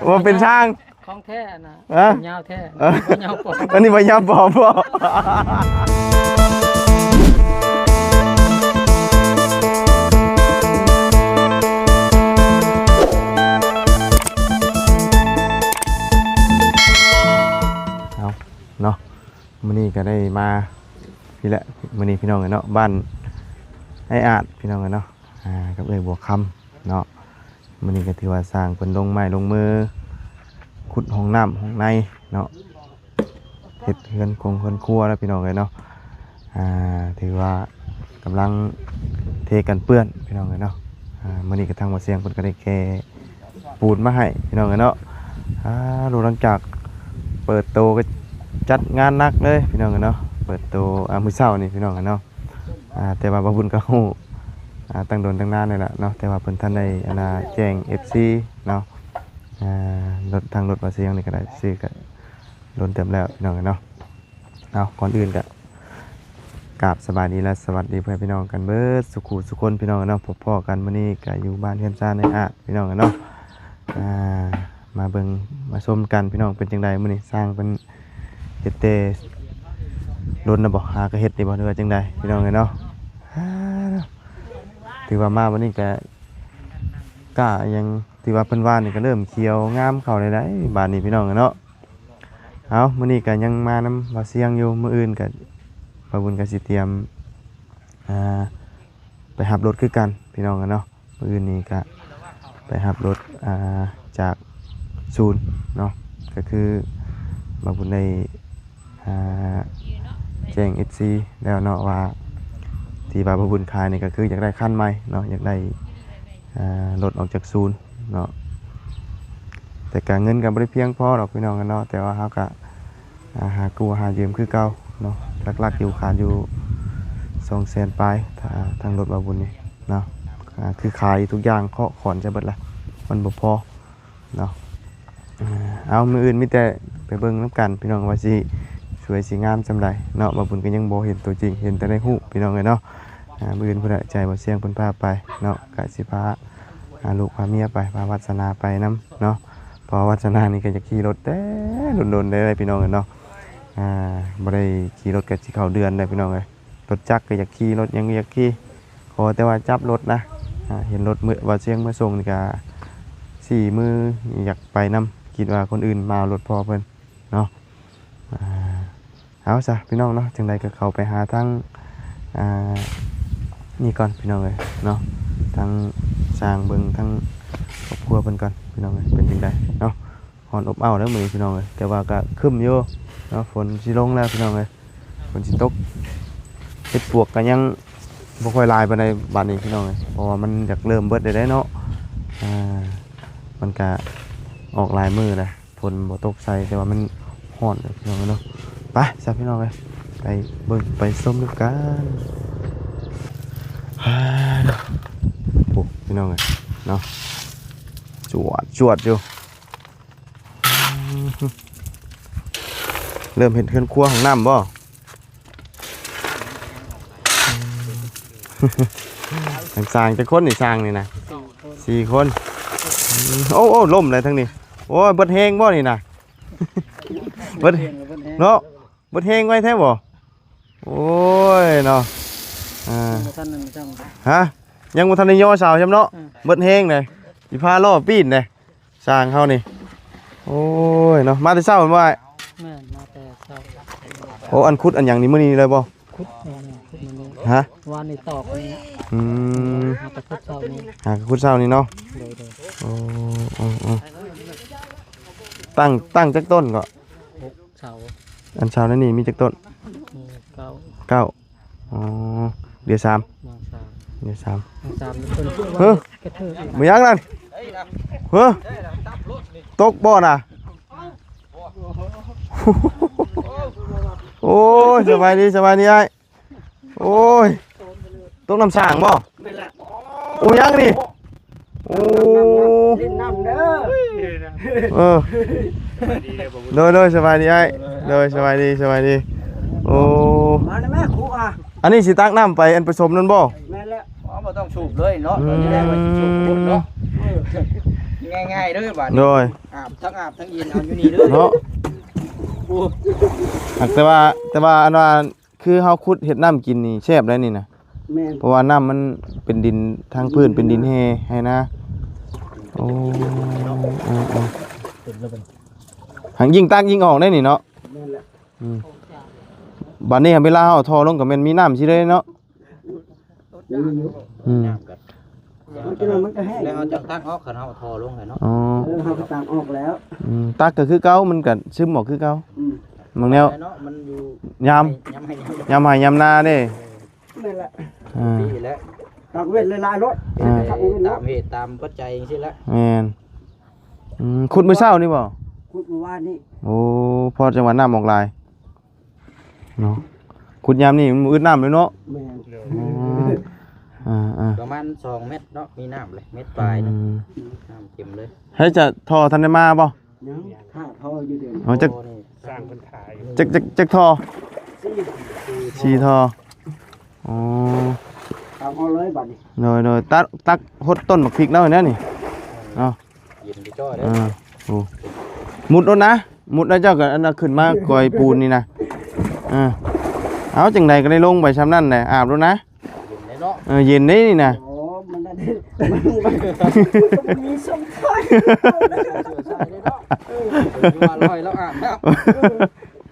ບໍ່ເປັນຊ່າງ ຂອງແທ້ນະ ຮະ? ຍາວແທ້ ເອີ ບໍ່ຍາວປອມ ອັນນີ້ບໍ່ຍາວປອມບໍ່? ເອົາເນາະ ມື້ນີ້ກໍໄດ້ມາ ນີ້ແຫຼະ ມື້ນີ້ພີ່ນ້ອງເອີຍເນາະ ບ້ານອ້າຍອາດ ພີ່ນ້ອງເອີຍເນາະ ອ່າ ກັບເອື້ອຍບົວຄຳເນາະ. ມື້ນີ້ກໍຖືວ່າຊ່າງເພິ່ນລົງໄມ້ລົງມື ຂຸດຫ້ອງນ້ຳຫ້ອງໃນເນາະ ເຮັດເຮືອນຄົງເຮືອນຄົວແລ້ວ ພີ່ນ້ອງເອີຍເນາະ. ອ່າ ຖືວ່າກຳລັງເທກັນເປື້ອນ ພີ່ນ້ອງເອີຍເນາະ. ອ່າ ມື້ນີ້ກໍທາງບໍ່ສຽງເພິ່ນກໍໄດ້ແກ່ ປູນມາໃຫ້ພີ່ນ້ອງເອີຍເນາະ. ອ່າ ໂດ ຫຼັງຈາກເປີດໂຕກໍຈັດງານໜັກເລີຍພີ່ນ້ອງເອີຍເນາະ ເປີດໂຕ ອ່າ ມື້ເຊົ້ານີ້ພີ່ນ້ອງເອີຍເນາະ. ອ່າ ແຕ່ວ່າບ່າວບຸນກໍຮູ້ ອ່າ ຕັ້ງດົນຕັ້ງນານແລ້ວລະເນາະ ແຕ່ວ່າເພິ່ນທັນໄດ້ ອັນນ່າ ແຈ້ງເອັຟຊີເນາະ. ອ່າ ລົດ ທາງລົດບ່າວສຽງນີ້ກໍໄດ້ຊື້ກໍດົນເຕີບແລ້ວພີ່ນ້ອງເອີຍເນາະ. ເອົາ ກ່ອນອື່ນກໍກາບສະບາຍດີ ແລະ ສະຫວັດດີພໍ່ແມ່ພີ່ນ້ອງກັນເບິດສູ່ຄູ່ສູ່ຄົນພີ່ນ້ອງເນາະ. ພົບພໍ້ກັນມື້ນີ້ກໍຢູ່ບ້ານເຮືອນຊານອ້າຍອາດພີ່ນ້ອງເນາະ. ອ່າ ມາເບິ່ງມາຊົມກັນພີ່ນ້ອງ ເປັນຈັ່ງໃດມື້ນີ້ ຊ່າງເພິ່ນເຮັດແຕ່ດົນນະບໍ່ ຫາກໍເຮັດນີ້ບໍ່ ຫຼືວ່າຈັ່ງໃດພີ່ນ້ອງເອີຍເນາະ. ອ່າ ຖືວ່າມາວັນນີ້ກໍກ້າຫຍັງ ຖືວ່າເພິ່ນຫວ່ານນີ້ກໍເລີ່ມຂຽວງາມເຂົ້າແລ້ວໃດ໋ ບາດນີ້ພີ່ນ້ອງເນາະ. ເອົາ ມື້ນີ້ກໍຍັງມານຳບ່າວສຽງຢູ່ ມື້ອື່ນກໍບ່າວບຸນກໍຊິຕຽມ ອ່າ ໄປຮັບລົດຄືກັນພີ່ນ້ອງເນາະ. ມື້ອື່ນນີ້ກະໄປຮັບລົດ ອ່າ ຈາກສູນເນາະ ກະຄືບ່າວບຸນໄດ້ ອ່າ ແຈ້ງເອັຟຊີແລ້ວເນາະ ວ່າທີ່ວ່າບ່າວບຸນຂາຍນີ້ກະຄືຢາກໄດ້ຄັນໃໝ່ເນາະ ຢາກໄດ້ ອ່າ ລົດອອກຈາກສູນເນາະ. ແຕ່ກະເງິນກະບໍ່ໄດ້ພຽງພໍດອກພີ່ນ້ອງເນາະ ແຕ່ວ່າເຮົາກະ ອ່າ ຫາກູ້ຫາຢືມຄືເກົ່າເນາະ. ຫຼັກໆຢູ່ຂາດຢູ່ສອງແສນປາຍ ຖ້າທາງລົດບ່າວບຸນນີ້ເນາະ ອ່າ ຄືຂາຍທຸກຢ່າງເຄາະຂອນໃສ່ເບິດລະ ມັນບໍ່ພໍເນາະ. ເອົາ ມື້ອື່ນມີແຕ່ໄປເບິ່ງນຳກັນພີ່ນ້ອງ ວ່າຊິສວຍຊິງາມສ່ຳໃດເນາະ. ບ່າວບຸນກໍຍັງບໍ່ເຫັນຕົວຈິງ ເຫັນແຕ່ໃນຮູບພີ່ນ້ອງເອີຍເນາະ. ອ່າ ມື້ອື່ນພຸ້ນລະ ໃຈບ່າວສຽງເພິ່ນພາໄປເນາະ ກະຊິພາ ອ່າ ລູກພາເມຍໄປ ພາວັດສະໜາໄປນຳເນາະ. ເພາະວ່າວັດສະໜານີ້ກໍຢາກຂີ່ລົດແຕ່ດົນໆ ແລ້ວພີ່ນ້ອງເອີຍເນາະ. ອ່າ ບໍ່ໄດ້ຂີ່ລົດກໍຊິເຂົ້າເດືອນແລ້ວພີ່ນ້ອງເອີຍ. ລົດຈັກກໍຢາກຂີ່ ລົດຫຍັງກໍຢາກຂີ່ ຂໍແຕ່ວ່າຈັບລົດນະ. ອ່າ ເຫັນລົດມື້ ບ່າວສຽງມາສົ່ງນີ້ກໍຊີ້ມືຢາກໄປນຳ ຄິດວ່າຄົນອື່ນມາເອົາລົດພໍ່ເພິ່ນເນາະ. ອ່າ ເອົາຊະພີ່ນ້ອງເນາະ ຈັ່ງໃດກໍເຂົ້າໄປຫາທາງ ອ່າ ນີ້ກ່ອນພີ່ນ້ອງເອີຍເນາະ ທາງຊ່າງເບິ່ງທາງຄອບຄົວເພິ່ນກ່ອນພີ່ນ້ອງເອີຍ ເປັນຈັ່ງໃດເນາະ. ຮ້ອນອົບອ້າວເດີມື້ນີ້ພີ່ນ້ອງເອີຍ ແຕ່ວ່າກໍຄຶ້ມຢູ່ເນາະ ຝົນຊິລົງແລ້ວພີ່ນ້ອງເອີຍ ຝົນຊິຕົກ. ເຫັດປວກກໍຍັງບໍ່ຄ່ອຍຫຼາຍປານໃດບາດນີ້ພີ່ນ້ອງເອີຍ ເພາະວ່າມັນຢາກເລີ່ມເບິດແລ້ວເນາະ. ອ່າ ມັນກະອອກຫຼາຍມື້ແລ້ວ ຝົນບໍ່ຕົກໃສ່ ແຕ່ວ່າມັນຮ້ອນເດີພີ່ນ້ອງເອີຍເນາະ. ໄປຊະພີ່ນ້ອງເອີຍ ໄປເບິ່ງໄປຊົມນຳກັນ. ໂອ້ ພີ່ນ້ອງເອີຍເນາະ ຈວດໆຢູ່. ເລີ່ມເຮັດເຮືອນຄົວຫ້ອງນ້ຳບໍ່? ທາງຊ່າງຈັກຄົນນີ້ ຊ່າງນີ້ນະ? ສີ່ຄົນ. ໂອ້ ໂອ້ ລົ້ມແລ້ວທາງນີ້. ໂອ້ຍ ເບິດແຮງບໍ່ນີ້ນະ? ເບິດ ເນາະ ເບິດແຮງໄວແທ້ບໍ່? ໂອ້ຍເນາະ ອ່າ ຍັງບໍ່ທັນນັ້ນຊ້ຳ ຮະ? ຍັງບໍ່ທັນໄດ້ຍໍເສົາຊ້ຳເນາະ. ອືມ ເບິດແຮງເດ້ ຊິພາລໍ້ປີ້ນເດ້ ຊ່າງເຮົານີ້. ໂອ້ຍເນາະ ມາແຕ່ເຊົ້າແມ່ນບໍ່ອ້າຍ? ແມ່ນ ມາແຕ່ເຊົ້າ. ໂອ້ ອັນຂຸດອັນຫຍັງນີ້ມື້ນີ້ເລີຍບໍ່? ຂຸດ ເອີ ຂຸດມື້ນີ້. ຮະ? ວານນີ້ຕອກນີ້. ອືມ ຫາແຕ່ຂຸດເຊົ້ານີ້ ຫາແຕ່ຂຸດເຊົ້ານີ້ເນາະ. ໂດຍ ໂດຍ. ໂອ້ ໂອ້ ໂອ້ ຕັ້ງ ຕັ້ງຈັກຕົ້ນເກາະ? ຫົກ ເສົາ. ອັນເສົາໃນນີ້ມີຈັກຕົ້ນ? ມີເກົ້າ. ເກົ້າ. ອໍ ເຫຼືອສາມ. ຍັງສາມ. ເຫຼືອສາມ. ຍັງສາມ. ເຮີ້ ກະເທີກອີກ. ບໍ່ຍັງນັ້ນ. ເຮີ້ ຕົກບໍ່ນະ? ໂອ້ຍ ສະບາຍດີ ສະບາຍດີອ້າຍ. ໂອ້ຍ ຕົກນ້ຳສ້າງບໍ່? ແມ່ນແຫຼະ. ໂອ້ ຍັງນີ້. ໂອ້ ຫຼິ້ນນ້ຳເດີ. ເອີ ໂດຍ ໂດຍ ສະບາຍດີອ້າຍ. ໂດຍ ສະບາຍດີ ສະບາຍດີ. ໂອ້ ມາແລ້ວແມ່ຄູອາ. ອັນນີ້ຊິຕັກນ້ຳໄປອັນປະສົມນັ້ນບໍ່? ແມ່ນແຫຼະ. ອໍ ບໍ່ຕ້ອງສູບເລີຍເນາະ. ອືມ ຕອນນີ້ແຫຼະວ່າຊິສູບພຸ້ນເນາະ. ເອີ ງ່າຍໆເດີບາດນີ້ ໂດຍ ອາບ ທັງອາບທັງເຢັນເອົາຢູ່ນີ້ເດີ ເນາະ ໂອ້ ແຕ່ວ່າ ແຕ່ວ່າອັນວ່າ ຄືເຮົາຂຸດເຮັດນ້ຳກິນນີ້ແຊບໄດ໋ນີ້ນະ ແມ່ນ ເພາະວ່ານ້ຳມັນເປັນດິນທາງພື້ນ ເປັນດິນແຮ່ໄຮ່ນາ ໂອ້ ເອີໆ ເປັນແລ້ວເປັນ ຫາກຍິ່ງຕັກຍິ່ງອອກໄດ໋ນີ້ເນາະ ແມ່ນແຫຼະ ອືມ ບາດນີ້ເວລາເຮົາເອົາທໍ່ລົງກໍແມ່ນມີນ້ຳຊີ້ເລີຍເນາະ ອືມ ນ້ຳກໍ ມັນກໍ ມັນກໍແຫ້ງ ແລ້ວເຮົາຈະຕັກອອກ ຄັນເຮົາເອົາທໍ່ລົງຫັ້ນເນາະ ອໍ ເອີ ເຮົາກໍຕັກອອກແລ້ວ ອືມ ຕັກກໍຄືເກົ່າ ມັນກໍຊຶມອອກຄືເກົ່າ ອືມ ບາງແນວ ເນາະ ມັນຢູ່ ຍາມ ຍາມໃຫ້ ຍາມໃຫ້ ຍາມນາເດ້ ແມ່ນແຫຼະ ອ່າ ນີ້ແຫຼະ ຕັກເວັ້ນຫຼາຍໆໂລດ ອ່າ ຕັກເວັ້ນເນາະ ຕາມເຫດຕາມປັດໄຈຈັ່ງຊີ້ແຫຼະ ແມ່ນ ອືມ ຂຸດມື້ເຊົ້ານີ້ບໍ່? ຂຸດມື້ວານນີ້ ໂອ້ ພໍຈັງຫວະນ້ຳອອກຫຼາຍເນາະ ຂຸດຍາມນີ້ມັນບໍ່ອຶດນ້ຳເລີຍເນາະ ແມ່ນ ອໍ ອ່າໆ ປະມານສອງແມັດເນາະ ມີນ້ຳເລີຍ ແມັດປາຍເນາະ ອືມ ນ້ຳເຕັມເລີຍ ໃຫ້ຈະທໍ່ທັນໄດ້ມາບໍ່? ຍັງ ຖ້າທໍ່ຢູ່ເດີ ອໍ ຈັກ ສ້າງເພິ່ນຂາຍຢູ່ ຈັກ ຈັກ ຈັກທໍ່? ສີ່ ສີ່ທໍ່ ອໍ ຕາມເອົາເລີຍບາດນີ້ ໂດຍ ໂດຍ ຕັກ ຕັກຫົດຕົ້ນບັກພິກແລ້ວແນ່ນີ້ ເນາະ ເຢັນຈ້ອຍເດີ ອ່າ ໂອ້ ມຸດໂລດນະ ມຸດແລ້ວເຈົ້າກໍອັນນັ້ນຂຶ້ນມາກອຍປູນນີ້ນະ ອ່າ ເອົາ ຈັ່ງໃດກໍໄດ້ລົງໄປຊ່ຳນັ້ນແຫຼະ ອາບໂລດນະ ເຢັນເດ້ເນາະ ເອີ ເຢັນເດ້ນີ້ນະ ໂອ້ ມັນໄດ້ ມັນມີສົງໄຟ ເອີ ຢູ່ວ່າລອຍແລ້ວອາບນ້ຳ ເອີ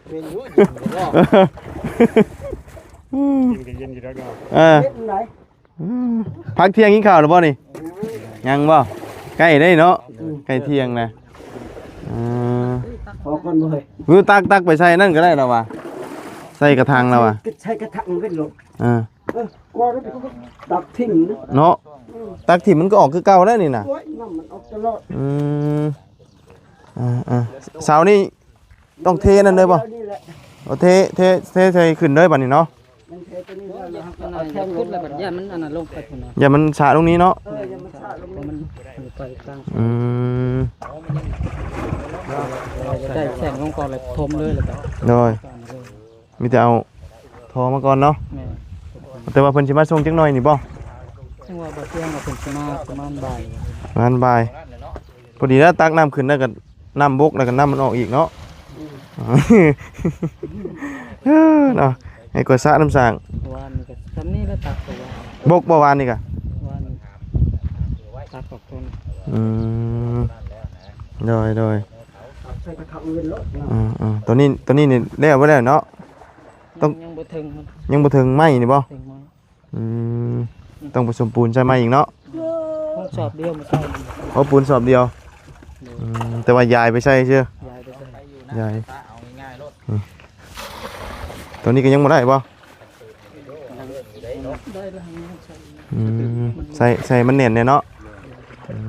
ເປັນຢູ່ເຢັນຢູ່ເນາະ ເຢັນກໍເຢັນຢູ່ດອກເນາະ ເອີ ເຮັດຈັ່ງໃດ ອືມ ພັກທ່ຽງກິນເຂົ້າແລ້ວບໍ່ນີ້? ຍັງບໍ່? ໃກ້ໄດ້ເນາະ ອືມ ໃກ້ທ່ຽງນະ ເອີ ພໍກ່ອນບໍ່ເຮີ້ຍ ຄືຕັກ ຕັກໄປໃສ່ນັ້ນກໍໄດ້ລະວ່າ ໃສ່ກະຖັງລະວ່າ ໃສ່ກະຖັງເປັນໂລດ ເອີ ເອີ ກໍໄດ້ຕັກຖິ້ມເນາະ ເນາະ ອືມ ຕັກຖິ້ມມັນກໍອອກຄືເກົ່າແລ້ວນີ້ນະ ໂອ້ຍ ນ້ຳມັນອອກຕະຫຼອດ ອືມ ອ່າໆ ເສົານີ້ ຕ້ອງເທອັນນັ້ນເລີຍບໍ່? ນີ້ແຫຼະ ເອົາເທ ເທ ເທໃສ່ຂຶ້ນເລີຍບາດນີ້ເນາະ ມັນເທຕົວນີ້ແລ້ວ ເຮົາກໍເອົາແທ່ງລົງ ຢ້ານມັນອັນນັ້ນລົງໄປພຸ້ນນະ ຢ້ານມັນສະລົງນີ້ເນາະ ເອີ ຢ້ານມັນສະລົງນີ້ ມັນໄປກາງ ອືມ ໄດ້ແທ່ງລົງກ່ອນແລ້ວຖົມເລີຍ ແລ້ວກໍ ໂດຍ ມີແຕ່ເອົາທໍ່ມາກ່ອນເນາະ ແມ່ນ ແຕ່ວ່າເພິ່ນຊິມາສົ່ງຈັກໜ່ອຍນີ້ບໍ່? ຈັ່ງວ່າບໍ່ທ່ຽງວ່າເພິ່ນຊິມາປະມານບ່າຍ ປະມານບ່າຍ ພໍດີແລ້ວ ຕັກນ້ຳຂຶ້ນແລ້ວກໍນ້ຳບົກ ແລ້ວກໍນ້ຳມັນອອກອີກເນາະ ອືມ ເນາະ ໃຫ້ກວດສະນ້ຳສ້າງ ວານນີ້ກໍຊ່ຳນີ້ແຫຼະ ຕັກກໍວ່າ ບົກບໍ່ວານນີ້ກະ ວານນີ້ຕັກອອກຕົວນີ້ ອືມ ໂດຍ ໂດຍ ໃສ່ກະຖາງເງິນໂລດ ອືມໆ ຕົວນີ້ ຕົວນີ້ນີ້ແລ້ວບໍ່ແລ້ວເນາະ ຕ້ອງ ຍັງ ຍັງບໍ່ເຖິງ ຍັງບໍ່ເຖິງໄມ້ນີ້ບໍ່? ເຖິງໄມ້ ອືມ ອືມ ຕ້ອງປະສົມປູນໃສ່ໃໝ່ອີກເນາະ ຫ້ອງສອບດຽວມາໃສ່ ເອົາປູນສອບດຽວ ໂດຍ ອືມ ແຕ່ວ່າຢາຍໄປໃສ່ຊື່ ຢາຍໄປໃສ່ ຢາຍ ອືມ ຕົວນີ້ກໍຍັງບໍ່ໄດ້ບໍ່? ໄດ້ແລ້ວ ອືມ ໃສ່ ໃສ່ມັນແໜ້ນແດ່ເນາະ ອືມ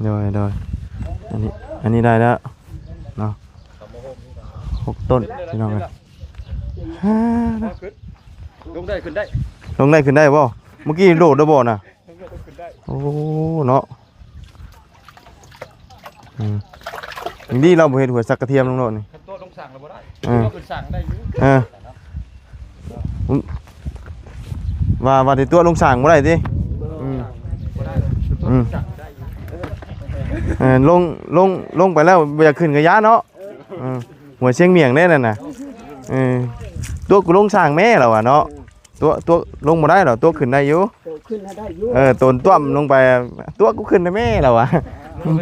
ໂດຍ ໂດຍ ອັນນີ້ ອັນນີ້ໄດ້ແລ້ວເນາະ ຫົກຕົ້ນ ພີ່ນ້ອງເອີຍ ຮາ ລົງໄດ້ຂຶ້ນໄດ້ ລົງໄດ້ຂຶ້ນໄດ້ບໍ່? ເມື່ອກີ້ໂດດແລ້ວບໍ່ນະ? ໂອ້ ເນາະ ອືມ ຍັງດີລາວບໍ່ເຮັດຫົວສັກກະທຽມລົງໂລດນີ້ ຄັນຕົວະລົງສ້າງແລ້ວບໍ່ໄດ້ ເອີ ຕົວະຂຶ້ນສ້າງໄດ້ຢູ່ ເອີ ວ່າ ວ່າແຕ່ຕົວະລົງສ້າງບໍ່ໄດ້ຕິ? ອືມ ບໍ່ໄດ້ ຕົວະ ອືມ ລົງສ້າງໄດ້ຢູ່ ເອີ ລົງ ລົງ ລົງໄປແລ້ວບໍ່ຢາກຂຶ້ນກະຢ່າເນາະ ເອີ ຫົວຊຽງໝ້ຽງເດ້ນັ້ນນະ ເອີ ຕົວະກູລົງສ້າງແມ້ລາວວ່າເນາະ ຕົວະ ຕົວະລົງບໍ່ໄດ້ດອກ ຕົວະຂຶ້ນໄດ້ຢູ່ ຕົວະຂຶ້ນໄດ້ຢູ່ ເອີ ໂຕນຕ້ວມລົງໄປ ຕົວະກູຂຶ້ນໄດ້ແມ້ລາວວ່າ ຕົວະ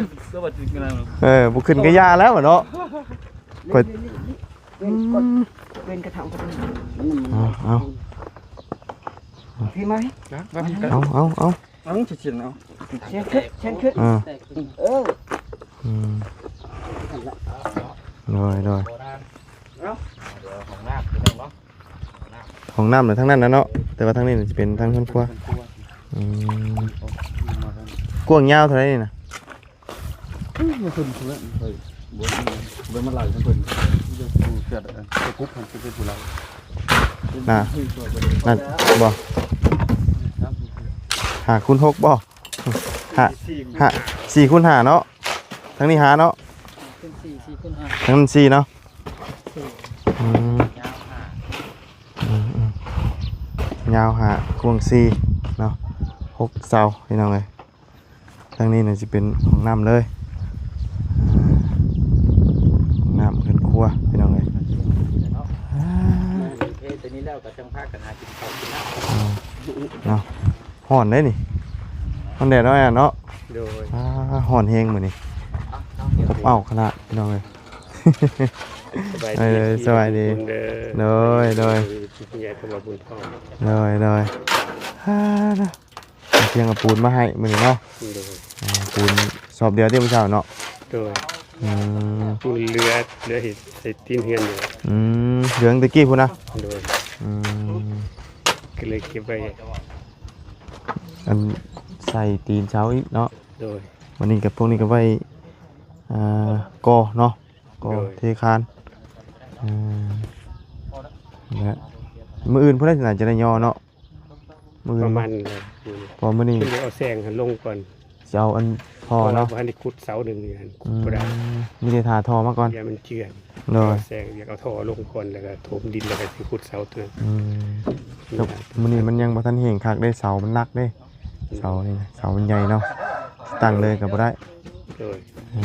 ບໍ່ຂຶ້ນກະຢ່າແລ້ວເນາະ ຂ້ອຍ ເປັນກະຖາງ ເອົາ ເອົາ ພີ່ມາ ເອົາ ເອົາ ເອົາ ເອົາ ເອົາ ເອົາ ເອົາ ເອົາ ເອົາ ເອົາ ເອົາ ເອົາ ເອົາ ເອີ ອືມ ໂດຍ ໂດຍ ເອົາ ຫ້ອງນ້ຳ ຫ້ອງນ້ຳທາງນັ້ນນະເນາະ ແຕ່ວ່າທາງນີ້ຊິເປັນທາງເຮືອນຄົວ ອືມ ກວ້າງຍາວເທົ່າໃດນີ້ນະ? ເພິ່ນ ເພິ່ນ ເພິ່ນ ເພິ່ນ ເພິ່ນ ເພິ່ນ ເພິ່ນ ເພິ່ນ ເພິ່ນ ເພິ່ນ ເພິ່ນ ເພິ່ນ ເພິ່ນ ເພິ່ນ ເພິ່ນ ເພິ່ນ ນະ ນັ້ນບໍ່ ຫ້າຄູນຫົກບໍ່ ຫ້າ ຫ້າ ສີ່ຄູນຫ້າເນາະ ທາງນີ້ຫ້າເນາະ ເປັນສີ່ ສີ່ຄູນຫ້າ ທາງນັ້ນສີ່ເນາະ ສີ່ ອືມ ຍາວຫ້າ ອືມໆ ຍາວຫ້າ ກວ້າງສີ່ເນາະ ຫົກເສົາ ພີ່ນ້ອງເອີຍ. ທາງນີ້ນະຊິເປັນຫ້ອງນ້ຳເລີຍ ຫ້ອງນ້ຳເຮືອນຄົວພີ່ນ້ອງເອີຍ. ເພຕົວນີ້ແລ້ວກໍຈັ່ງພາກັນຫາກິນເຂົ້າກິນນ້ຳ ເນາະ. ຮ້ອນເດ້ນີ້ ຮ້ອນແດດເນາະ ເນາະ. ໂດຍ ອ່າ ຮ້ອນແຮງມື້ນີ້ ເອົາ ເອົາຂະໜາດພີ່ນ້ອງເອີຍ. ສະບາຍດີ ເອີ ສະບາຍດີ ໂດຍ ໂດຍ ໂດຍ ໂດຍ ອ່າ ທຽງເອົາປູນມາໃຫ້ມື້ນີ້ເນາະ. ໂດຍ ອ່າ ປູນສອບດຽວຕິມື້ເຊົ້າເນາະ. ໂດຍ ອືມ ປູນເຫຼືອ ເຫຼືອເຮັດໃສ່ຕີນເຮືອນຢູ່. ອືມ ເຮືອນແຕ່ກີ້ພຸ້ນນະ. ໂດຍ ອືມ ກໍເລີຍເກັບໄວ້ ອັນໃສ່ຕີນເສົາອີກເນາະ. ໂດຍ ວັນນີ້ກັບພວກນີ້ກໍໄວ້ ອ່າ ກໍ່ເນາະ ກໍ່ ໂດຍ ເທຄານ ອ່າ ແລະ ມື້ອື່ນພຸ້ນແຫຼະ ໜ້າຈະໄດ້ຍໍເນາະ. ມື້ອື່ນ ປະມານນັ້ນແຫຼະ ເພາະມື້ນີ້ ເພິ່ນຊິເອົາແສງຫັ້ນລົງກ່ອນ ຊິເອົາອັນທໍ່ເນາະ ເພາະວ່າບໍ່ທັນໄດ້ຂຸດເສົາໜຶ່ງຢູ່ຫັ້ນ ອືມ ບໍ່ໄດ້ ມີແຕ່ຖ້າທໍ່ມາກ່ອນ ຢ້ານມັນເຈື່ອນ. ໂດຍ ເອົາແສງ ຢາກເອົາທໍ່ລົງກ່ອນ ແລ້ວກໍຖົມດິນ ແລ້ວກໍຊິຂຸດເສົາຕົວນັ້ນ. ອືມ ແຕ່ມື້ນີ້ມັນຍັງບໍ່ທັນແຫ້ງຄັກເດ້ ເສົາມັນໜັກເດ້ ອືມ ເສົານີ້ນະ ເສົາມັນໃຫຍ່ເນາະ ຕັ້ງເລີຍກໍບໍ່ໄດ້. ໂດຍ ເອີ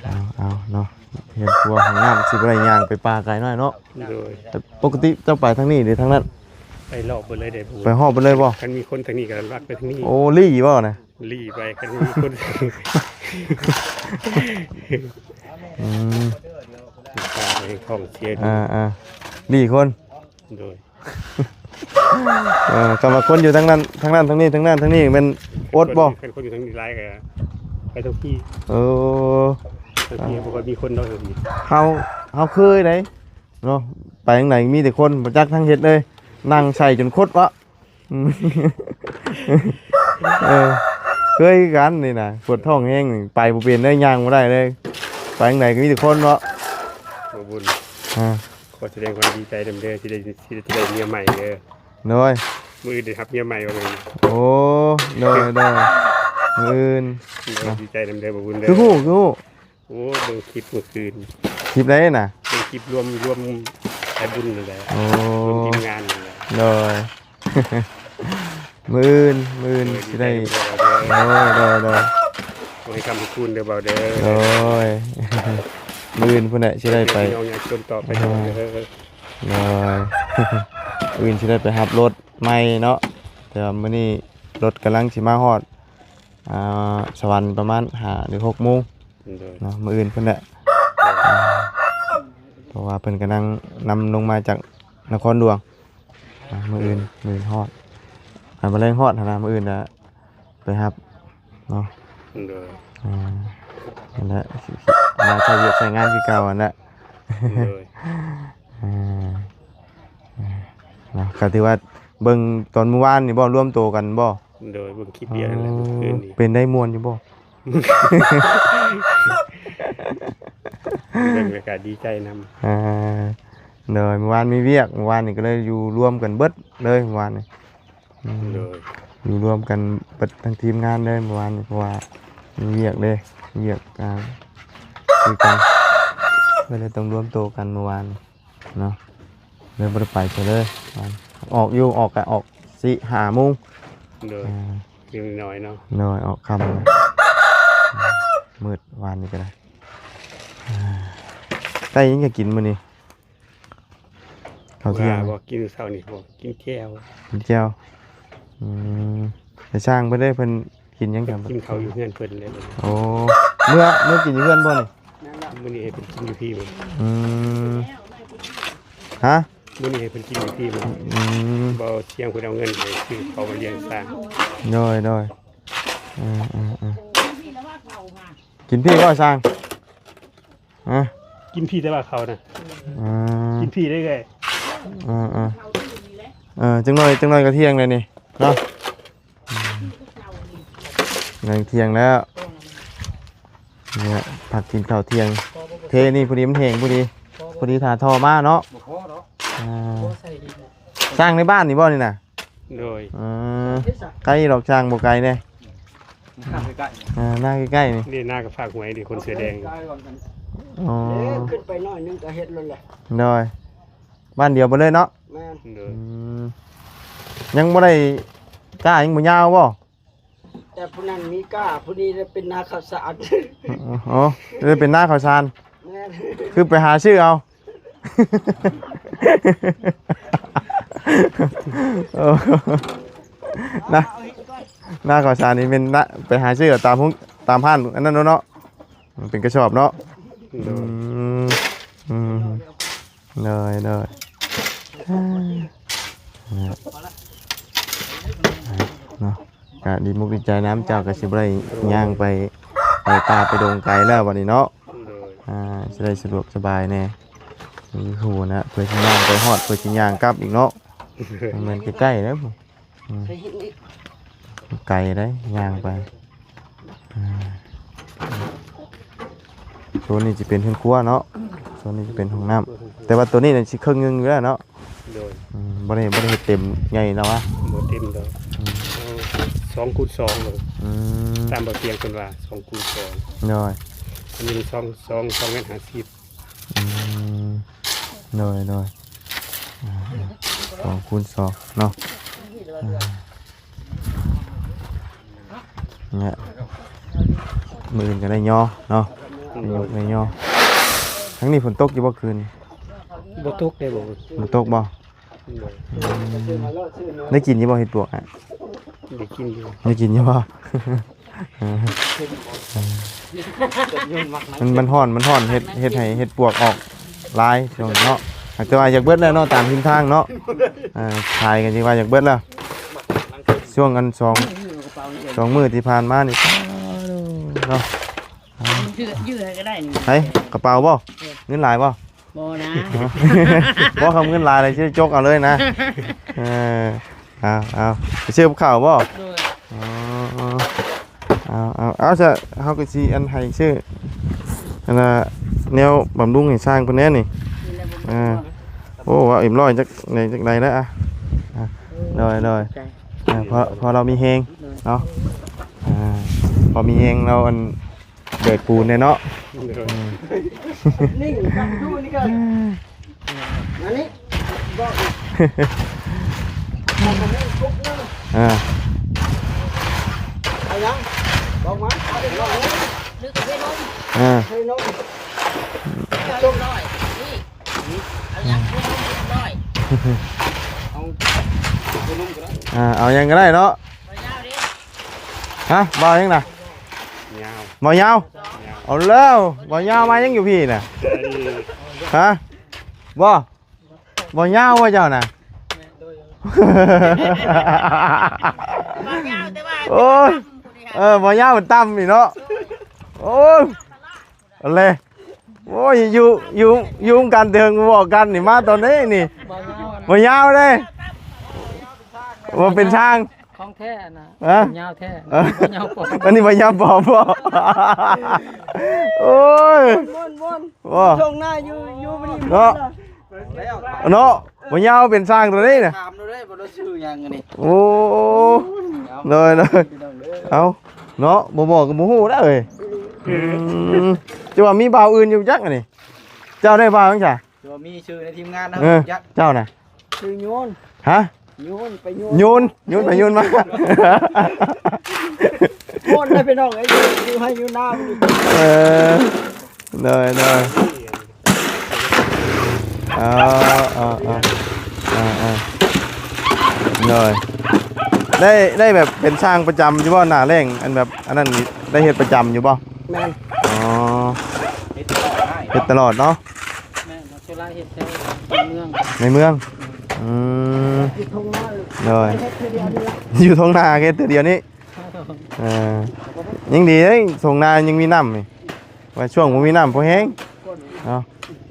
ເອົາ ເອົາເນາະ ເຮືອນຄົວຫ້ອງນ້ຳ ຊິບໍ່ໄດ້ຍ່າງໄປປ່າໄກນ້ອຍເນາະ. ໂດຍ ແຕ່ປົກກະຕິເຈົ້າໄປທາງນີ້ຫຼືທາງນັ້ນ? ໄປຮອບເບິດເລີຍເດ້ ໄປຮອບເບິດເລີຍບໍ່? ຄັນມີຄົນທາງນີ້ກໍລັກໄປທາງນີ້. ໂອ້ ລີ້ບໍ່ນະ? ລີ້ໄປ ຄັນມີຄົນ ອືມ ປ່າໃນທ້ອງເສຍ. ອ່າໆ ລີ້ຄົນ. ໂດຍ ເອີ ຄຳວ່າຄົນຢູ່ທາງນັ້ນ ທາງນັ້ນ ທາງນີ້ ທາງນັ້ນ ທາງນີ້ ແມ່ນອົດບໍ່? ຄັນຄົນຢູ່ທາງນີ້ຫຼາຍກໍໄປທາງພີ້. ເອີ ທາງພີ້ບໍ່ຄ່ອຍມີຄົນດອກ ທາງພີ້. ເຮົາ ເຮົາເຄີຍໄດ໋ເນາະ ໄປທາງໃດມີແຕ່ຄົນ ບໍ່ຈັກທາງເຮັດເລີຍ ນັ່ງໃສ່ຈົນຄົດວະ. ອືມ ເອີ ເຄີຍຄືກັນນີ້ນະ ປວດທ້ອງແຮງນີ້ ໄປບໍ່ເປັນເລີຍ ຍ່າງບໍ່ໄດ້ເລີຍ ໄປທາງໃດກໍມີແຕ່ຄົນເນາະ. ບໍ່ບຸນ ອ່າ ຂໍສະແດງຄວາມດີໃຈນຳເດີ ທີ່ໄດ້ ທີ່ໄດ້ເມຍໃໝ່ເດີ. ໂດຍ ມື້ອື່ນໄດ້ຮັບເມຍໃໝ່ວ່າແມ່ນ. ໂອ້ ໂດຍ ໂດຍ ມື້ອື່ນ ໂດຍ ດີໃຈນຳເດີ ບໍ່ບຸນເດີ. ຄືຮູ້ ຄືຮູ້? ໂອ້ ເບິ່ງຄລິບມື້ຄືນ. ຄລິບໃດນະ? ເບິ່ງຄລິບລວມ ລວມສາຍບຸນນັ້ນແຫຼະ. ໂອ້ ລວມທີມງານນັ້ນແຫຼະ. ໂດຍ ມື້ອື່ນ ມື້ອື່ນ ໂດຍ ຊິໄດ້ ດີໃຈນຳເດີ ໂດຍ ໂດຍ ໂດຍ ຂໍໃຫ້ຄ້ຳໃຫ້ຄູນເດີ ບ່າວເດີ. ໂດຍ ມື້ອື່ນພຸ້ນແຫຼະ ຊິໄດ້ໄປ ເປັນພີ່ນ້ອງຍາກຈົນຕໍ່ໄປເດີ. ໂດຍ ມື້ອື່ນຊິໄດ້ໄປຮັບລົດໃໝ່ເນາະ ແຕ່ວ່າມື້ນີ້ລົດກຳລັງຊິມາຮອດ ອ່າ ສະຫວັນປະມານຫ້າຫຼືຫົກໂມງ. ໂດຍ ເນາະ ມື້ອື່ນພຸ້ນແຫຼະ. ໂດຍ ອ່າ ເພາະວ່າເພິ່ນກຳລັງນຳລົງມາຈາກນະຄອນຫຼວງ. ອ່າ ມື້ອື່ນ ມື້ອື່ນຮອດ ອ່າ ມື້ແລງຮອດຫັ້ນນະ ມື້ອື່ນນະໄປຮັບເນາະ. ໂດຍ ອ່າ ນັ້ນແຫຼະ ມາໃຊ້ວຽກໃຊ້ງານຄືເກົ່າຫັ້ນແຫຼະ. ໂດຍ ອ່າ ເນາະ ກໍຖືວ່າເບິ່ງຕອນມື້ວານນີ້ບໍ່ ລວມໂຕກັນບໍ່? ໂດຍ ເບິ່ງຄລິບດຽວນັ້ນແຫຼະ ອໍ ເມື່ອຄືນນີ້. ເປັນໄດ ມ່ວນຢູ່ບໍ່? ເບິ່ງແລ້ວກໍດີໃຈນຳ. ອ່າ ໂດຍ ເມື່ອວານມີວຽກ ເມື່ອວານນີ້ກໍເລີຍຢູ່ລວມກັນເບິດເລີຍ ເມື່ອວານນີ້. ອືມ ໂດຍ ຢູ່ລວມກັນເບິດທັງທີມງານເລີຍເມື່ອວານນີ້ ເພາະວ່າມີວຽກເດ້ ວຽກ ອ່າ ຄືກັນ ກໍເລີຍຕ້ອງລວມໂຕກັນເມື່ອວານນີ້. ເນາະ ເລີຍບໍ່ໄດ້ໄປໃສເລີຍ ອອກຢູ່ ອອກກະອອກສີ່ຫ້າໂມງ. ໂດຍ ອ່າ ເລັກນ້ອຍເນາະ. ໂດຍ ອອກຄ່ຳ ມືດວານນີ້ກໍໄດ້. ອ່າ ໄດ້ຫຍັງຈະກິນມື້ນີ້? ເຂົ້າທ່ຽງ ວ່າບໍ່ກິນເຊົ້ານີ້ ບໍ່ກິນແຈ່ວ ກິນແຈ່ວ. ອືມ ໄປສ້າງເພິ່ນເດ້ ເພິ່ນ ກິນຫຍັງກັນ? ກິນເຂົ້າຢູ່ເຮືອນເພິ່ນເລີຍ. ໂອ້ ເມື່ອ ເມື່ອກິນຢູ່ເຮືອນບໍ່ນີ້? ມື້ນີ້ໃຫ້ເພິ່ນກິນຢູ່ພີ້. ອືມ ຮະ? ມື້ນີ້ໃຫ້ເພິ່ນກິນຢູ່ພີ້. ອືມ ບໍ່ ສຽງເພິ່ນເອົາເງິນໃຫ້ຊື້ເຂົ້າມາລ້ຽງຊ້າງ. ໂດຍ ໂດຍ ເອີ ເອີ ເອີ ກິນພີ້ບໍ່ຊ້າງ? ຮະ? ກິນພີ້ແຕ່ວ່າເຂົານະ. ອືມ ກິນພີ້ໄດ້ເອື້ອຍ. ເອີ ເອີ ເອີ ຈັກໜ້ອຍ ຈັກໜ້ອຍກໍທ່ຽງແລ້ວນີ້ເນາະ. ອືມ ໃກ້ທ່ຽງແລ້ວ ນີ້ແຫຼະ ພັກກິນເຂົ້າທ່ຽງ ເທນີ້ພໍດີ ມັນແຫ້ງພໍດີ ພໍດີຖ້າທໍ່ມາເນາະ. ບໍ່ພໍດອກ ອ່າ ບໍ່ໃສ່ອີກ. ສ້າງໃນບ້ານນີ້ບໍ່ນີ້ນະ? ໂດຍ ເອີ ໄກດອກ ສ້າງບໍ່ໄກເດ້. ໜ້າໃກ້ໆ ເອີ ໜ້າໃກ້ໆ ນີ້ ນີ້ໜ້າກັບຟາກຫ້ວຍນີ້ ຄົນເສືອແດງ. ອໍ ເອີ ຂຶ້ນໄປໜ້ອຍໜຶ່ງກໍເຮັດແລ້ວແຫຼະ. ໂດຍ ບ້ານດຽວໄປເລີຍເນາະ. ແມ່ນ ໂດຍ ອືມ ຍັງບໍ່ໄດ້ກ້າ ຍັງບໍ່ຍາວບໍ່? ແຕ່ຜູ້ນັ້ນມີກ້າ ຜູ້ນີ້ໄດ້ເປັນນາເຂົ້າສານ. ອໍ ໄດ້ເປັນນາເຂົ້າສານ. ແມ່ນ. ຄືໄປຫາຊື້ເອົາ. ເອີ ນາ ນາເຂົ້າສານນີ້ແມ່ນນາ ໄປຫາຊື້ເອົາຕາມໂຮງ ຕາມຮ້ານອັນນັ້ນເນາະ. ເປັນກະສອບເນາະ. ໂດຍ. ອືມ ອືມ ໂດຍ ໂດຍ ເນາະ. ກະດີມຸກດີໃຈນຳ ເຈົ້າກະຊິບໍ່ໄດ້ຍ່າງໄປ ໄປປ່າໄປດົງໄກແລ້ວບັດນີ້ເນາະ. ໂດຍ. ອ່າ ຊິໄດ້ສະດວກສະບາຍແດ່. ໂອ້ໂຫ ນະ ເພື່ອຊິຍ່າງໄປຮອດ ເພື່ອຊິຍ່າງກັບອີກເນາະ. ມັນແມ່ນໃກ້ໆເດ້. ອືມ ໄກເດ້ ຍ່າງໄປ. ອ່າ ໂຊນນີ້ຈະເປັນເຮືອນຄົວເນາະ. ໂຊນນີ້ຈະເປັນຫ້ອງນ້ຳ ແຕ່ວ່າໂຕນີ້ນະຊິເຄິ່ງໜຶ່ງຢູ່ແລ້ວເນາະ. ໂດຍ. ອືມ ບໍ່ໄດ້ ບໍ່ໄດ້ເຮັດເຕັມໃຫຍ່ແລ້ວວະ. ບໍ່ເຕັມດອກ. ອືມ ເອົາສອງຄູນສອງໂລດ. ອືມ ຕາມບ່າວຕຽງເພິ່ນວ່າສອງຄູນສອງ. ໂດຍ. ອັນນີ້ສອງ ສອງ ສອງແມັດຫ້າສິບ. ອືມ ໂດຍ ໂດຍ ອ່າ ສອງຄູນສອງເນາະ. ອ່າ ນີ້ ມື້ອື່ນກໍໄດ້ຍໍເນາະ. ໄດ້ຍົກໄດ້ຍໍ. ທາງນີ້ຝົນຕົກຢູ່ບໍ່ຄືນ? ບໍ່ຕົກເດ້. ບໍ່ຕົກບໍ່? ໂດຍ. ອືມ ໄດ້ກິນຢູ່ບໍ່ເຫັດປວກ? ໄດ້ກິນຢູ່. ໄດ້ກິນຢູ່ບໍ່? ມັນ ມັນຮ້ອນ ມັນຮ້ອນ ເຮັດ ເຮັດໃຫ້ເຫັດປວກອອກຫຼາຍຊ່ວງເນາະ. ແຕ່ວ່າຢາກເບິດແລ້ວເນາະ ຕາມທິດທາງເນາະ. ເອີ ຂາຍກັນຈັ່ງວ່າຢາກເບິດແລ້ວ. ຊ່ວງອັນສອງ ສອງມື້ທີ່ຜ່ານມານີ້ເນາະ. ຍືດໃຫ້ກໍໄດ້ນີ້. ໃສກະເປົາບໍ່? ເງິນຫຼາຍບໍ່? ບໍ່ນະ. ບໍ່ ຄຳເງິນຫຼາຍແລ້ວຊິຈົກເອົາເລີຍນະ. ເອີ ເອົາ ເອົາ ໄປຊື້ກັບເຂົ້າບໍ່? ໂດຍ. ອໍ ເອົາ ເອົາ ເອົາ ຊະ ເຮົາກໍຊິອັນໃຫ້ຊື້ ອັນນ່າ ແນວບຳລຸງໃຫ້ຊ່າງເພິ່ນແດ່ນີ້. ເອີ ໂອ້ ວ່າເອັມຮ້ອຍຈັກໃດຈັກໃດແລ້ວ. ອ່ະ ອ່ະ ໂດຍ ໂດຍ. ເອີ ພໍ ພໍລາວມີແຮງເນາະ. ອ່າ ພໍມີແຮງລາວອັນ ເດີດປູນແດ່ເນາະ. ໂດຍ. ອືມ ນີ້ ຟັງດູນີ້ກ່ອນ. ອັນນີ້ ບອກອີກ ມັນບໍ່ມີຄົບເລີຍ. ອ່າ ເອົາຫຍັງ? ບອກມາ. ເອົາເດັກນ້ອຍ. ອ່າ ເດັກນ້ອຍ. ເອົາຫຍັງເດັກນ້ອຍ? ນີ້ ເອົາຫຍັງເດັກນ້ອຍ? ເອົາເດັກນ້ອຍກໍໄດ້. ອ່າ ເອົາຫຍັງກໍໄດ້ເນາະ. ບໍ່ຍາວເດ້. ຮະ ບໍ່ຫຍັງນະ? ຍາວ. ບໍ່ຍາວ? ຍາວ. ເອົາແລ້ວ ບໍ່ຍາວມາຫຍັງຢູ່ພີ້ນະ? ຮະ ບໍ່ ບໍ່ຍາວບໍ່ເຈົ້ານະ? ບໍ່ຍາວ ແຕ່ວ່າ ໂອ້ຍ ເອີ ບໍ່ຍາວມັນຕ່ຳນີ້ເນາະ. ໂອ້ຍ ເອົາແຫຼະ ໂອ້ຍ ຢູ່ ຢູ່ ຢູ່ນຳກັນເຖິງບອກກັນນີ້ ມາຕອນນີ້ນີ້ ບໍ່ຍາວ ບໍ່ຍາວເດ້ ບໍ່ເປັນຊ່າງ ຂອງແທ້ນະ. ຮະ ຍາວແທ້. ເອີ ຍາວປອມ ອັນນີ້ບໍ່ຍາວປອມບໍ່? ໂອ້ຍ ມ່ວນໆ ບໍ່ ທົ່ງນາຢູ່ ຢູ່ນີ້ ເນາະ ເນາະ ບໍ່ຍາວເປັນຊ່າງຕົວນີ້ນະ. ຖາມດູເດ້ ບໍ່ໄດ້ຊື່ຫຍັງອັນນີ້. ໂອ້ ໂດຍ ໂດຍ ເອົາ ເນາະ ບໍ່ບອກກໍບໍ່ຮູ້ແລ້ວເອີຍ. ອືມ ຈະວ່າມີບ່າວອື່ນຢູ່ຈັກອັນນີ້. ເຈົ້າໄດ້ບ່າວຫຍັງຊະ? ຈະວ່າມີຊື່ໃນທີມງານເຮົາ ເອີ ຈັກ ເຈົ້ານະ? ຊື່ໂຍນ. ຮະ? ໂຍນ ໄປໂຍນ ໂຍນ ໂຍນໄປໂຍນມາ ໂຍນໄດ້ພີ່ນ້ອງເອີຍ ຢູ່ໃຫ້ຢູ່ນາ. ເອີ ໂດຍ ໂດຍ ເອົາ ເອົາ ເອົາ ເອົາ ເອົາ ໂດຍ. ໄດ້ ໄດ້ແບບເປັນຊ່າງປະຈຳຢູ່ບໍ່ ໜ້າແລ້ງ ອັນແບບອັນນັ້ນນີ້ ໄດ້ເຮັດປະຈຳຢູ່ບໍ່? ແມ່ນ. ອໍ ເຮັດຕະຫຼອດເນາະ. ແມ່ນ ສ່ວນຫຼາຍເຮັດແຖວໃນເມືອງ ໃນເມືອງ. ອືມ ຢູ່ທົ່ງນາ ໂດຍ ເຮັດເທື່ອດຽວນີ້ລະ ຢູ່ທົ່ງນາເຮັດເທື່ອດຽວນີ້. ເອີ ຍັງດີເດ້ ທົ່ງນາຍັງມີນ້ຳນີ້ ວ່າຊ່ວງບໍ່ມີນ້ຳພໍແຮງເນາະ.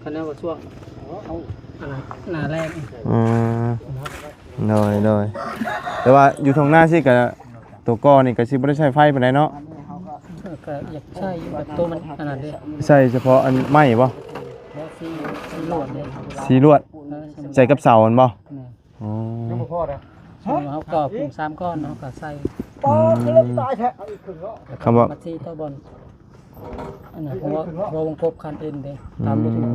ຄັນແນວວ່າຊ່ວງ ເອົາ ອັນນັ້ນ ໜ້າແລ້ງ. ເອີ ໂດຍ ໂດຍ ແຕ່ວ່າຢູ່ທົ່ງນາຊີ້ກະ ຕົວກໍນີ້ກໍຊິບໍ່ໄດ້ໃຊ້ໄຟປານໃດເນາະ. ເອີ ກໍຢາກໃຊ້ຢູ່ແບບໂຕມັນອັນນັ້ນເດ້ ໃຊ້ສະເພາະອັນໄມ້ບໍ່? ບໍ່ ສີ ສີລວດເດ້ ສີລວດ ເອີ ໃສ່ກັບເສົາຫັ້ນບໍ່? ແມ່ນ. ອໍ ຍັງບໍ່ພໍນະ ເຮົາກໍປຸງສາມກ້ອນ ເຮົາກໍໃສ່ ອືມ ຕາຍແທ້ ຄຳວ່າ ມັດສີຕໍ່ບ່ອນ ອັນນັ້ນ ຫົວ ຫົວວົງກົບຄັນເອັນເດ້ ຕາມຮູມັນ.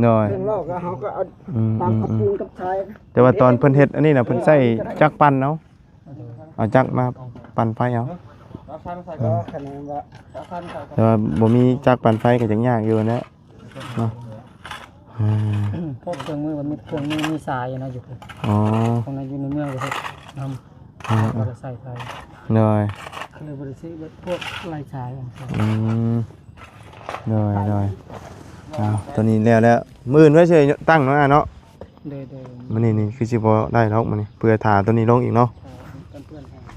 ໂດຍ ເພິ່ນເວົ້າກໍເຮົາກໍເອົາ ອືມ ຕາມກັບປູນກັບຊາຍ. ແຕ່ວ່າຕອນເພິ່ນເຮັດອັນນີ້ນະ ເພິ່ນໃຊ້ຈັກປັ່ນເອົາ ເອົາຈັກມາປັ່ນໄຟເອົາ. ພັນຂ້ອຍກໍ ເອີ ຄະແນນວ່າ ສາມພັນຂ້ອຍກໍ ແຕ່ວ່າບໍ່ມີຈັກປັ່ນໄຟກໍຍັງຍາກຢູ່ຫັ້ນແຫຼະເນາະ. ອືມ ພວກເຄື່ອງມືກໍມີເຄື່ອງມື ມີສາຍນະຢູ່ພຸ້ນ. ອໍ ຂອງໃນ ຢູ່ໃນເມືອງກໍເຮັດນຳ. ເອີ ເອີ ບໍ່ໄດ້ໃຊ້ໄຟ. ໂດຍ ກໍເລີຍບໍ່ໄດ້ຊື້ເບິດພວກໄລ່ສາຍ. ອືມ ໂດຍ ໂດຍ. ອ້າວ ຕົວນີ້ແລ້ວແລ້ວ ມື້ອື່ນໄວ້ຊິຕັ້ງເນາະ ອ້າຍເນາະ. ໂດຍ ໂດຍ. ມື້ນີ້ນີ້ຄືຊິບໍ່ໄດ້ດອກ ມື້ນີ້ເພື່ອຖ້າຕົວນີ້ລົງອີກເນາະ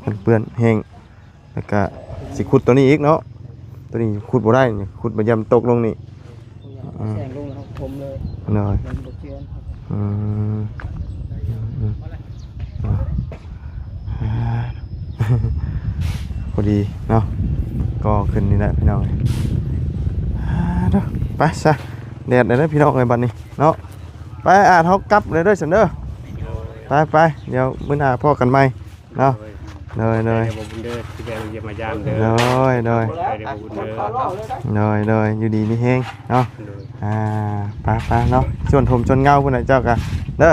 ເອີ ເປື້ອນແຫ້ງ ເປື້ອນແຫ້ງ ແລ້ວກະຊິຂຸດຕົວນີ້ອີກເນາະ. ຕົວນີ້ຂຸດບໍ່ໄດ້ ຂຸດໄປຢ້ານຕົກລົງນີ້ ບໍ່ຢາກ ອືມ ແຊງລົງແລ້ວຖົມເລີຍ. ໂດຍ ມັນບໍ່ເຈື່ອນ. ອືມ ອືມ ອືມ ພໍດີເນາະ ກໍຂຶ້ນນີ້ແຫຼະພີ່ນ້ອງ. ໄປຊະ ແດດແລ້ວເດີພີ່ນ້ອງເອີຍ ບັດນີ້ເນາະ. ໄປ ອາດເຮົາກັບເລີຍເດີຊັ້ນເດີ. ໄປ ໄປ ດຽວມື້ໜ້າພໍ້ກັນໃໝ່ເນາະ. ໂດຍ ໂດຍ ໂດຍ ແຕ່ບໍ່ບຸນເດີ ທີ່ແວະມາຢ້ຽມມາຢາມເດີ. ໂດຍ ໂດຍ ໄປເດີບໍ່ບຸນເດີ. ໂດຍ ໂດຍ ຢູ່ດີມີແຮງເນາະ. ໂດຍ ອ່າ ໄປ ໄປເນາະ ຊົນຮົ່ມຊົນເງົາພຸ້ນນະເຈົ້າກະເດີ.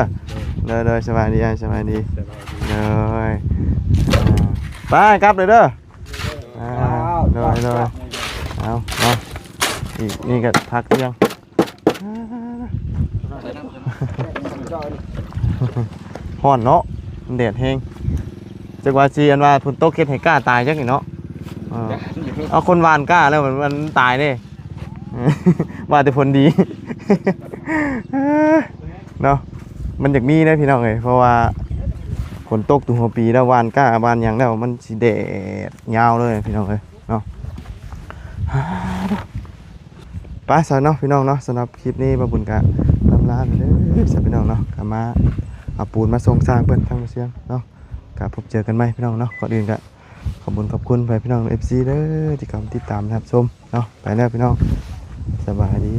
ໂດຍ ໂດຍ ໂດຍ ສະບາຍດີອ້າຍ ສະບາຍດີ. ສະບາຍດີ. ໂດຍ ອ່າ ໄປກັບເລີຍເດີ. ອ່າ ໂດຍ ໂດຍ ເອົາເນາະ ອີກນີ້ກໍພັກທ່ຽງ. ຮ້ອນເນາະ ແດດແຮງ ຈັກວ່າຊິອັນວ່າຝົນຕົກເຮັດໃຫ້ກ້າຕາຍຈັກນີ້ເນາະ. ເອີ ເອົາຄົນຫວ່ານກ້າແລ້ວມັນ ມັນຕາຍເດ້ ວ່າແຕ່ຜົນດີເນາະ. ມັນຢາກມີເດ້ພີ່ນ້ອງເອີຍ ເພາະວ່າຝົນຕົກທຸກຫົວປີແລ້ວ ຫວ່ານກ້າຫວ່ານຫຍັງແລ້ວ ມັນຊິແດດຍາວເລີຍພີ່ນ້ອງເອີຍເນາະ. ໄປຊະເນາະພີ່ນ້ອງເນາະ ສຳລັບຄລິບນີ້ບ່າວບຸນກະລຳລາເດີຊະພີ່ນ້ອງເນາະ. ກະມາເອົາປູນມາສົ່ງຊ່າງເພິ່ນທາງບໍ່ຊຽງເນາະ. ກະພົບເຈີກັນໃໝ່ພີ່ນ້ອງເນາະ. ກ່ອນອື່ນກະຂອບບຸນຂອບຄຸນໄປພີ່ນ້ອງເອັຟຊີເດີ ທີ່ເຂົ້າມາຕິດຕາມຮັບຊົມເນາະ. ໄປແລ້ວພີ່ນ້ອງ ສະບາຍດີ.